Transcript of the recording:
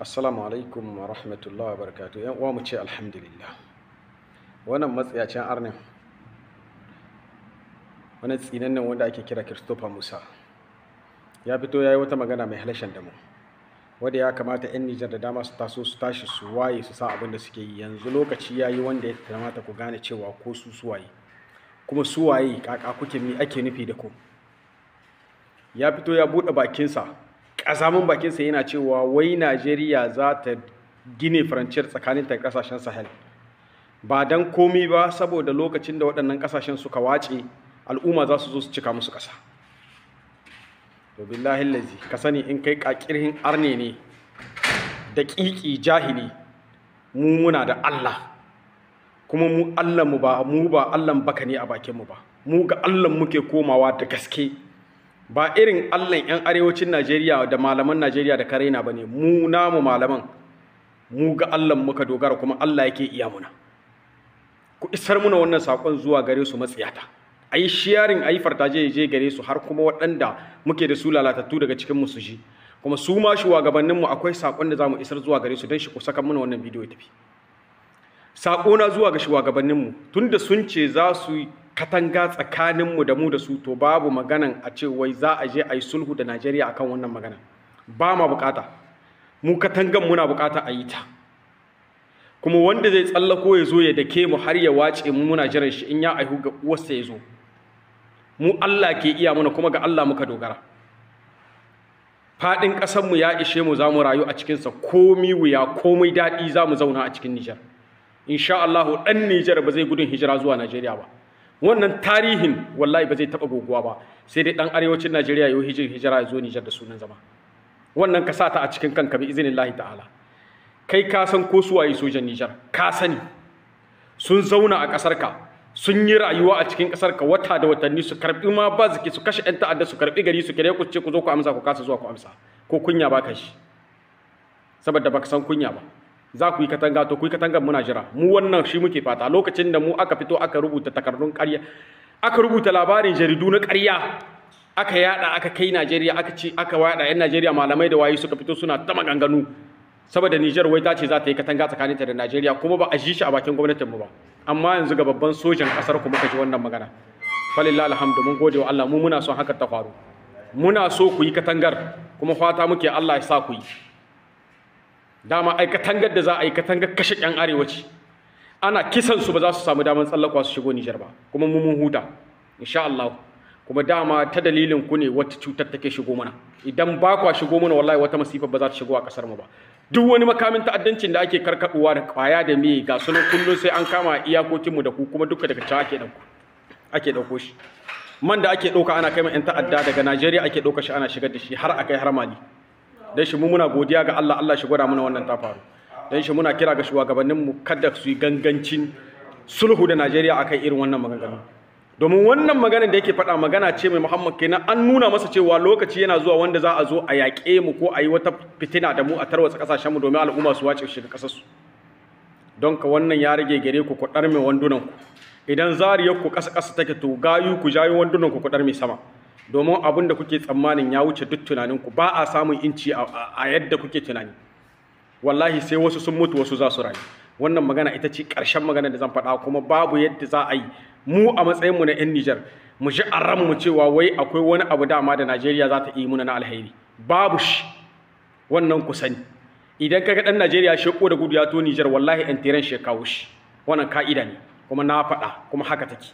Assalamu alaikum wa rahmatullahi wa barakatuh. Yan uwa, mu ce alhamdulillah. Wannan matsiyacin arnin, wannan tsinannen wanda ake kira Christopher Musa, ya fito ya yi wata magana mai halashen damu, wanda ya kamata 'yan Nijar da dama su taso, su tashi, su waye, su sa abin da suke yi. Yanzu lokaci ya yi wanda ya kamata ku gane cewa ko su suwaye, kuma suwaye, kaka kuke, mi ake nufi da ku. Ya fito ya buɗe bakinsa, ƙazamin bakinsa, yana cewa wai Najeriya za ta gine frontière tsakanin ta ƙasashen Sahel. Ba don komi ba, saboda lokacin da waɗannan ƙasashen suka wace, al'umma za su zo su cika musu ƙasa. To, billahi lazi, ka sani in kai ƙaƙirhin arne ne da ƙiƙi jahili, mu muna da Allah, kuma mu Allah mu ba mu ba Allah baka ne a bakin mu ba. Mu ga Allah muke komawa da gaske, ba irin Allah 'yan arewacin Najeriya da malaman Najeriya da karaina ba ne. Mu namu malaman, mu ga Allah muka dogara, kuma Allah yake iya muna. Ku isar muna wannan sakon zuwa gare su, matsiyata. A yi sharing, a yi partager, je gare su, har kuma waɗanda muke da su lalatattu daga cikin mu su ji. Kuma su ma shugabanninmu, akwai sakon da za mu isar zuwa gare su, don shi ku saka muna wannan bidiyo ya tafi. Na zuwa ga shugabanninmu: tunda sun ce za su katanga tsakaninmu da mu da su, to babu maganan a ce wai za a je a yi sulhu da Najeriya akan wannan magana. Ba ma bukata. Mu katangan muna bukata a yi ta, kuma wanda zai tsallako ya zo ya dake mu har ya wace mu, muna jiran shi. In ya aihu ga uwarsa ya zo. Mu Allah ke iya muna, kuma ga Allah muka dogara. Faɗin ƙasarmu ya ishe mu, za mu rayu a cikinsa. Komi wuya, komai daɗi, za mu zauna a cikin Nijar insha Allahu. Ɗan Nijar ba zai gudun hijira zuwa Najeriya ba. Wannan tarihin wallahi ba zai taɓa goguwa ba, sai dai ɗan arewacin Najeriya ya yi hijira ya zo Nijar da sunan zama. Wannan ka sa ta a cikin kanka, bi iznillahi ta'ala. Kai ka san ko su waye sojan Nijar, ka sani sun zauna a ƙasar ka, sun yi rayuwa a cikin ƙasar ka wata da watanni, su karbi ma ba ziki, su kashe 'yan ta'adda, su karbi gari, su kire ku, ce ku zo ku amsa, ku kasa zuwa ku amsa. Ko kunya baka shi, saboda baka san kunya ba. Za ku yi katanga, to ku yi katangar, muna jira. Mu wannan shi muke fata. Lokacin da mu aka fito aka rubuta takardun ƙarya, aka rubuta labarin jaridu na ƙarya, aka yada, aka kai Najeriya, aka ci, aka wada yan Najeriya, malamai da wayi suka fito suna ta maganganu saboda Niger wai ta ce za ta yi katanga tsakaninta da Najeriya, kuma ba a ji shi a bakin gwamnatin mu ba. Amma yanzu ga babban sojan kasar ku muka ji wannan magana. Falillahi alhamdu, mun gode wa Allah. Mu muna son haka ta faru, muna so ku yi katangar, kuma fata muke Allah ya sa ku yi. Dama ai katangar da za a yi, katangar kashe ƴan arewa ce. Ana kisan su, ba za su samu damar tsallakwa su shigo Nijar ba, kuma mu mun huta insha Allah. Kuma dama ta dalilin ku ne wata cutar take shigo mana. Idan ba kwa shigo mana, wallahi wata masifa ba za ta shigo a kasar mu ba. Duk wani makamin ta'addancin da ake karkaduwa da kwaya da me, ga sunan kullun sai an kama iyakokin mu da ku, kuma duka daga can ake dauko, ake dauko shi. Man da ake dauka ana kai ma yan ta'adda, daga Najeriya ake dauka shi ana shigar da shi har akai har Mali. Dan shi mu muna godiya ga Allah, Allah shi gwada mana wannan ta faru. Dan shi muna kira ga shugabannin mu, kada su yi gangancin sulhu da Najeriya akan irin wannan maganganu, domin wannan maganar da yake faɗa magana ce mai Muhammad kenan an nuna masa cewa lokaci yana zuwa wanda za a zo a yaƙe mu ko a yi wata fitina da mu, a tarwatsa ƙasashen mu, domin al'umma su wace shiga ƙasar su. Don ka wannan ya rage gare ku, ku ɗarme wandunan ku. Idan zariyar ku ƙasa ƙasa take, to gayu ku jayo wandunan ku, ku ɗarme sama, domin abin da kuke tsammanin ya wuce duk tunanin ku. Ba a samun inci a yadda kuke tunani. Wallahi sai wasu sun mutu, wasu za su rayu. Wannan magana ita ce ƙarshen magana da zan faɗa. Kuma babu yadda za a yi mu a matsayinmu na 'yan Nijar mu ji a ranmu cewa wai akwai wani abu dama da Najeriya za ta yi muna na alheri. Babu shi wannan, ku sani. Idan kaga ɗan Najeriya sheko da gudu ya to Nijar, wallahi 'yan tiran shi kawo shi. Wannan ka'ida ne, kuma na faɗa, kuma haka take.